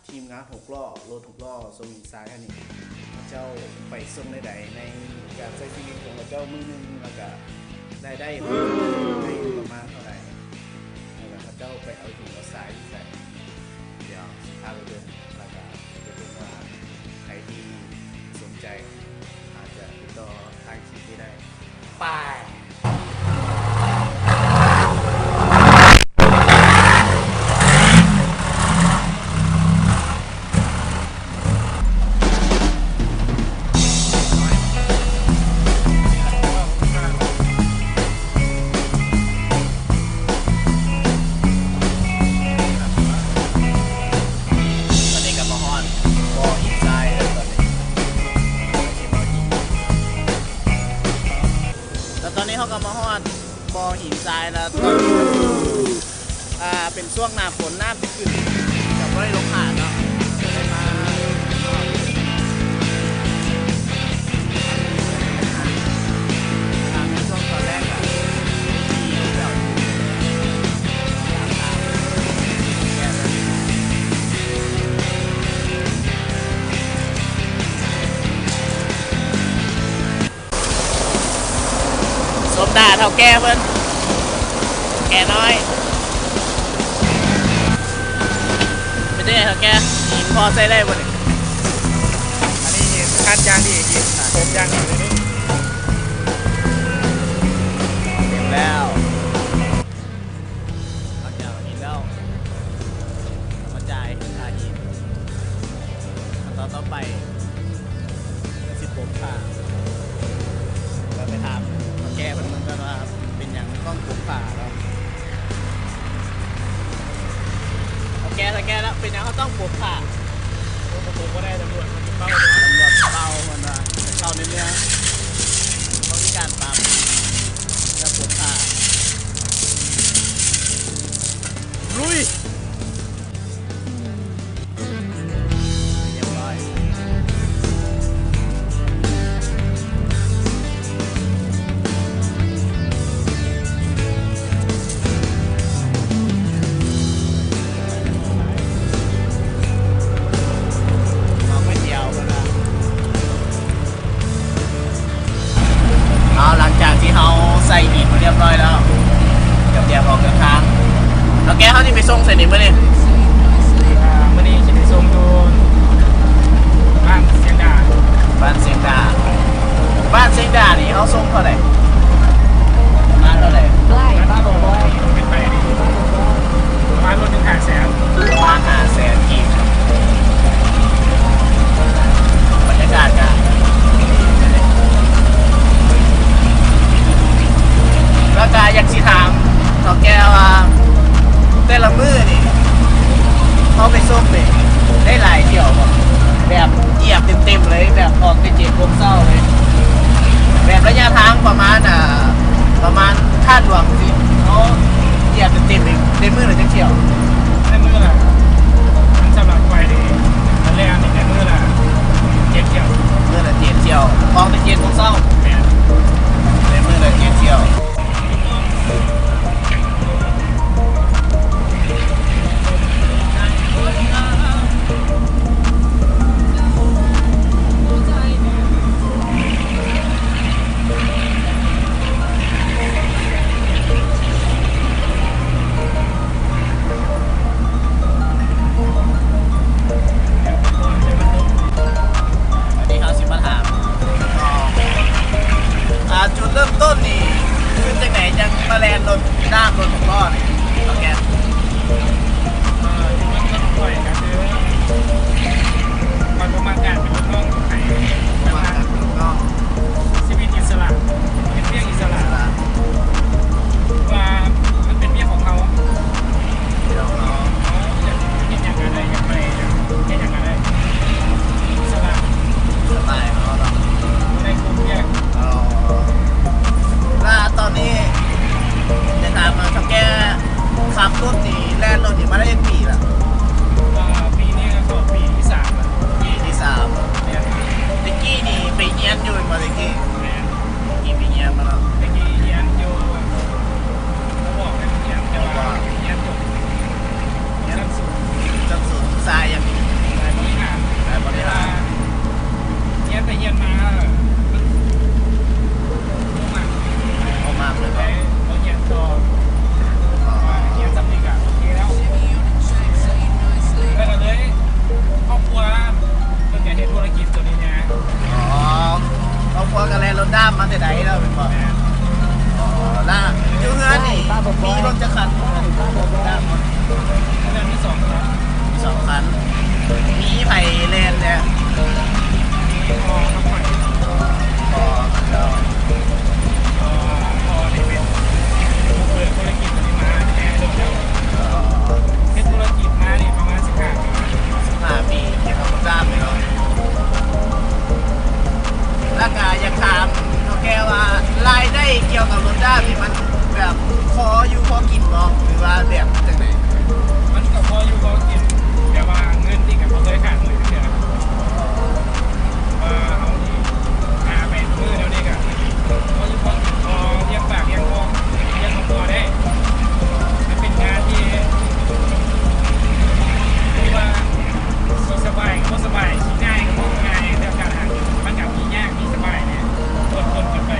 ທີມງານຫົກລໍ້ ລົດຫົກລໍ້ສົ່ງຫີນຊາຍຫັ້ນນີ້ ເຂົາເຈົ້າໄປສົ່ງແນວໃດໃນການໃຊ້ຊີວິດຂອງເຂົາເຈົ້າມື້ໜຶ່ງ ແລ້ວກະລາຍໄດ້ໃຫ້ປະມານເທົ່າໃດ ແລ້ວກະເຂົາເຈົ້າໄປເອົາຫີນເອົາຊາຍຢູ່ໃສ ດຽວຊິພາໄປເບິ່ງ ແລ້ວກະໄປເບິ່ງວ່າໃຜທີ່ສົນໃຈ ອາດຈະຕິດຕໍ່ທາງຄລິບນີ້ໄດ້. ໄປ. ຕອນນີ້ກໍມາຮອດບໍ່ຫີນຊາຍແລ້ວ ຕອນນີ້ ແລ້ວຕອນນີ້ເຮົາກໍມາຮອດບໍ່ຫີນຊາຍແລ້ວ ອາ ເປັນຊ່ວງໜ້າຝົນ ນ້ຳຈະຂຶ້ນ ຈະບໍ່ໄດ້ລົງຫາດເນາະ ກໍເລີຍມາ ອາ ໃນຊ່ວງຕອນແລກ ສົມໜ້າເຖົ້າແກ່ເພິ່ນ ແກ່ນ້ອຍ ເປັນຈັ່ງໃດເຖົ້າແກ່ ຫີນພໍໃຊ້ໄດ້ບໍ່ນີ້? ອັນນີ້ຫີນຄັດຢ່າງດີ ຫີນສົມຢ່າງດີເລີຍນີ້ ເຕັມແລ້ວ. ຫຼັງຈາກເອົາຫີນແລ້ວ ເອົາມາຈ່າຍຄ່າຫີນ ຂັ້ນຕອນຕໍ່ໄປ ກໍຊິປົກຜ້າ ແລ້ວໄປຖາມເຖົ້າແກ່ເພິ່ນເບິ່ງກ່ອນວ່າເປັນຫຍັງຕ້ອງປົກຜ້າເນາະ ເຖົ້າແກ່ ເຖົ້າແກ່ ແລ້ວເປັນຫຍັງເຮົາຕ້ອງປົກຜ້າ? ບໍ່ປົກບໍ່ໄດ້ ຕຳຫຼວດເຂົາຊິເປົ່າ ຕຳຫຼວດເປົ່າ ເພິ່ນວ່າເຂົ້າໃນເມືອງ ເຂົາມີການປັບ ແລ້ວປົກຜ້າ ລຸຍ ຮຽບຮ້ອຍ ເອົາໄປທ່ຽວເພິ່ນວ່າ. ເອົາ ຫຼັງຈາກທີ່ເຮົາໃສ່ຫີນມາຮຽບຮ້ອຍແລ້ວ ກະຕຽມອອກເດີນທາງ ເຖົ້າແກ່ ເຮົາຊິໄປສົ່ງໃສນີ້ມື້ນີ້? ອ່າ ມື້ນີ້ຊິໄປສົ່ງຢູ່ບ້ານຊຽງດາ ບ້ານຊຽງດາ ບ້ານຊຽງດານີ້ເຮົາສົ່ງເທົ່າໃດ? ປະມານເທົ່າໃດ? ປະມານລົດໜຶ່ງຫ້າແສນ ປະມານຫ້າແສນກີບ ບັນຍາກາດກະ ແລ້ວກະຢາກຊິຖາມເຖົ້າແກ່ວ່າ ແຕ່ລະມື້ນີ້ ເຮົາໄປສົ່ງນີ້ ໄດ້ຫຼາຍຖ້ຽວບໍ່? ແບບຢຽບເຕັມໆເລີຍ ແບບອອກແຕ່ເຈັດໂມງເຊົ້າເລີຍ ແບບໄລຍະທາງປະມານ ອ່າ ປະມານທາດຫຼວງຈັ່ງຊີ້ ເຮົາຢຽບເຕັມໆນີ້ ໄດ້ມື້ລະຈັກຖ້ຽວ? ໄດ້ມື້ລະ ຄັນສຳລັບຂ້ອຍນີ້ ຄັນແລ່ນນີ້ໄດ້ມື້ລະເຈັດຖ້ຽວ ມື້ລະເຈັດຖ້ຽວ ອອກແຕ່ເຈັດໂມງເຊົ້າ ແມ່ນ ໄດ້ມື້ລະເຈັດຖ້ຽວ. ດ້າມມາແຕ່ໃດແລ້ວແມ່ນບໍ່? ແມ່ນ. ອໍ ລະຢູ່ເຮືອນນີ້ມີລົດຈັກຄັນ? ດ້າມມາ ເຮືອນມີສອງຄັນ. ມີສອງຄັນ. ມີໃຜແລ່ນແດ່? ມີພໍ່ກັບຂ້ອຍ. ພໍ່ກັບເຈົ້າ. ພໍ່ ພໍ່ນີ້ເປັນຜູ້ເປີດທຸລະກິດນີ້ມາແຕ່ດົນແລ້ວ. ອໍ ເຮັດທຸລະກິດມານີ້ປະມານສິບຫ້າປີ. ສິບຫ້າປີ ກ່ຽວກັບລົດດ້າມນີ້ເນາະ. ລະກະຢາກຖາມເຖົ້າແກ່ວ່າ ລາຍໄດ້ກ່ຽວກັບລົດດ້າມນີ້ ມັນແບບພໍຢູ່ພໍກິນບໍ່ ຫຼືວ່າແບບຈັ່ງໃດ? ມັນກະພໍຢູ່ພໍກິນ ແຕ່ວ່າເງິນນີ້ກະບໍ່ເຄີຍຂາດມືຈັກເທື່ອ. ວ່າເຮົານີ້ຫາໄປມື້ດຽວນີ້ກະພໍຢູ່ພໍກິນ ພໍລ້ຽງປາກລ້ຽງທ້ອງ ລ້ຽງຄອບຄົວໄດ້. ມັນເປັນງານທີ່ ຄືວ່າຊິສະບາຍກະບໍ່ສະບາຍ ຊິງ່າຍກະບໍ່ງ່າຍ ແຕ່ການຫາເງິນມັນກະມີຍາກມີສະບາຍແດ່ ປົນໆກັນໄປ.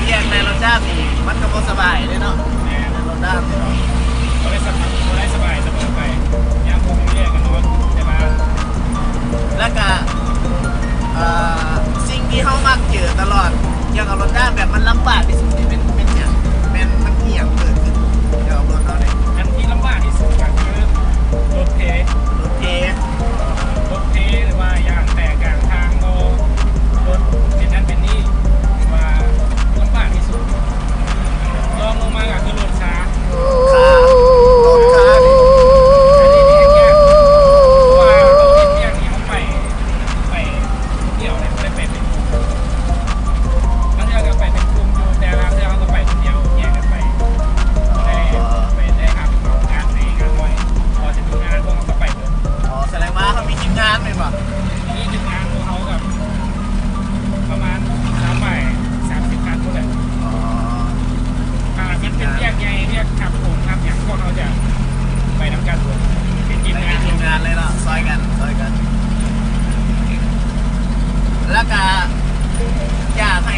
ວຽກໃນລົດດ້າມນີ້ມັນກະບໍ່ສະບາຍເດ້ເນາະ. ແມ່ນ. ລົດດ້າມນີ້ເນາະ ບໍ່ໄດ້ສະບາຍ ບໍ່ໄດ້ສະບາຍສະເໝີໄປ ຍາມບໍ່ມີວຽກກະນອນແຕ່ບ້ານ. ລະກະ ເອີ ສິ່ງທີ່ເຮົາມັກເຈີຕະຫຼອດກ່ຽວກັບລົດດ້າມ ແບບມັນລຳບາກທີ່ສຸດນີ້ແມ່ນ ແມ່ນຫຍັງ? ແມ່ນມັນອີ່ຫຍັງເກີດຂຶ້ນກ່ຽວກັບລົດເຮົານີ້? ອັນທີ່ລຳບາກທີ່ສຸດກະຄືລົດເພ ລົດເພ ລົດເພ ຫຼືວ່າຢາງແຕກກາງທາງບໍ ລົດເປັນນັ້ນເປັນນີ້ ວ່າລຳບາກທີ່ສຸດ. ລອງລົງມາກະຄືລົດຄາ ຄາ ລົດຄານີ້ ອັນນີ້ແຮງຍາກ ເພາະວ່າເຮົາເຮັດວຽກນີ້ເຮົາໄປ ໄປຄົນດຽວເດ້ ບໍ່ໄດ້ໄປເປັນກຸ່ມ. ບາງເທື່ອກະໄປເປັນກຸ່ມຢູ່ ແຕ່ບາງເທື່ອເຮົາກະໄປຄົນດຽວ ແຍກກັນໄປ ບໍ່ໄດ້ໄປ ໄດ້ຫາເປັນງານໃຫຍ່ງານນ້ອຍ ພໍຊິມີງານພວກເຮົາກະໄປເບິດ. ອໍ ສະແດງວ່າເຮົາມີທີມງານແມ່ນບໍ່? ມີທີມງານພວກເຮົາກະປະມານສາມຮ້ອຍສາມສິບຄັນພຸ້ນແຫຼະ. ອໍ ຖ້າມັນເປັນວຽກໃຫຍ່ ວຽກຮັບຂົງຮັບຫຍັງ ພວກເຮົາຈະໄປນຳກັນເບິດ ເປັນທີມງານ ເປັນທີມງານເລີຍເນາະ ຊ່ອຍກັນ ຊ່ອຍກັນ. ລະກະຢາກໃຫ້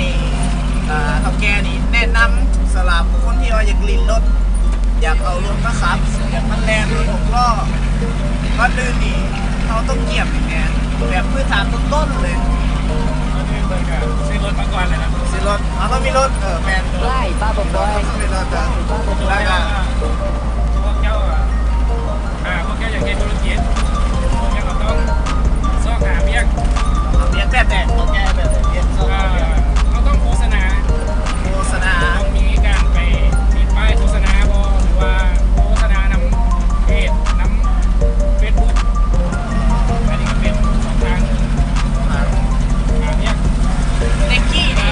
ເອີ ເຖົ້າແກ່ນີ້ແນະນຳສຳລັບຜູ້ຄົນທີ່ວ່າຢາກຫຼິ້ນລົດ ຢາກເອົາລົດມາຂັບ ຢາກມັນແລ່ນລົດຫົກລໍ້ ກ່ອນອື່ນນີ້ເຮົາຕ້ອງກຽມຫຍັງແດ່? ແບບພື້ນຖານຕົ້ນໆເລີຍ. ກ່ອນອື່ນເພິ່ນກະຊື້ລົດມາກ່ອນແຫຼະເນາະ ຊື້ລົດ ເຮົາຕ້ອງມີລົດ. ເອີ ແມ່ນ ໄລ່ປ້າບໍ່ປ່ອຍ ຕ້ອງມີລົດ ໄລ່ປ້າບໍ່ປ່ອຍ ລະກະ ພວກເຈົ້າ ອ່າ ພວກເຈົ້າຢາກເຮັດທຸລະກິດ ພວກເຈົ້າກະຕ້ອງຊອກຫາວຽກ ຫາວຽກແບບໃດ? ເຮົາແກ້ແບບໃດ? ວຽກຊອກຫາວຽກ ເຮົາຕ້ອງໂຄສະນາ ໂຄສະນາ ຕ້ອງມີການໄປຕິດປ້າຍໂຄສະນາບໍ ຫຼືວ່າໂຄສະນານຳເພຈ ນຳເຟສບຸກ ອັນນີ້ກະເປັນຊ່ອງທາງໜຶ່ງ ຫາວຽກ. ແຕ່ກີ້ນີ້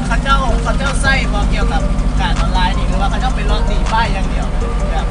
ເຂົາເຈົ້າ ເຂົາເຈົ້າໃຊ້ບໍ່ ກ່ຽວກັບການອອນລາຍນີ້ ຫຼືວ່າເຂົາເຈົ້າໄປເລາະຕີປ້າຍຢ່າງດຽວ ແບບ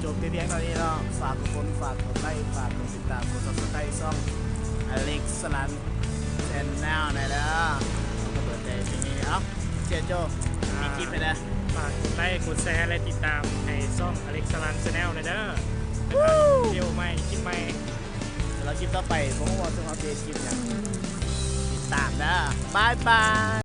ຈົບແຕ່ພຽງເທົ່ານີ້ເນາະ. ຝາກທຸກຄົນ ຝາກກົດໄລ ຝາກກົດຕິດຕາມ ກົດ Subscribe ຊ່ອງ Alex Salan Channel ແດ່ເດີ. ເຮົາກໍເປີດໃຈເພງນີ້ເອົາ ເຊໂຈ ມີຄລິບໃຫ້ແດ່. ຝາກກົດໄລ ກົດແຊ ແລະ ຕິດຕາມໃຫ້ຊ່ອງ Alex Salan Channel ແດ່ເດີ. ວິດີໂອໃໝ່ ຄລິບໃໝ່ ສຳລັບຄລິບຕໍ່ໄປ ບໍ່ຮູ້ວ່າຊ່ວງເຮົາຊິເຮັດຄລິບຫຍັງ ຕິດຕາມເດີ. ບາຍບາຍ.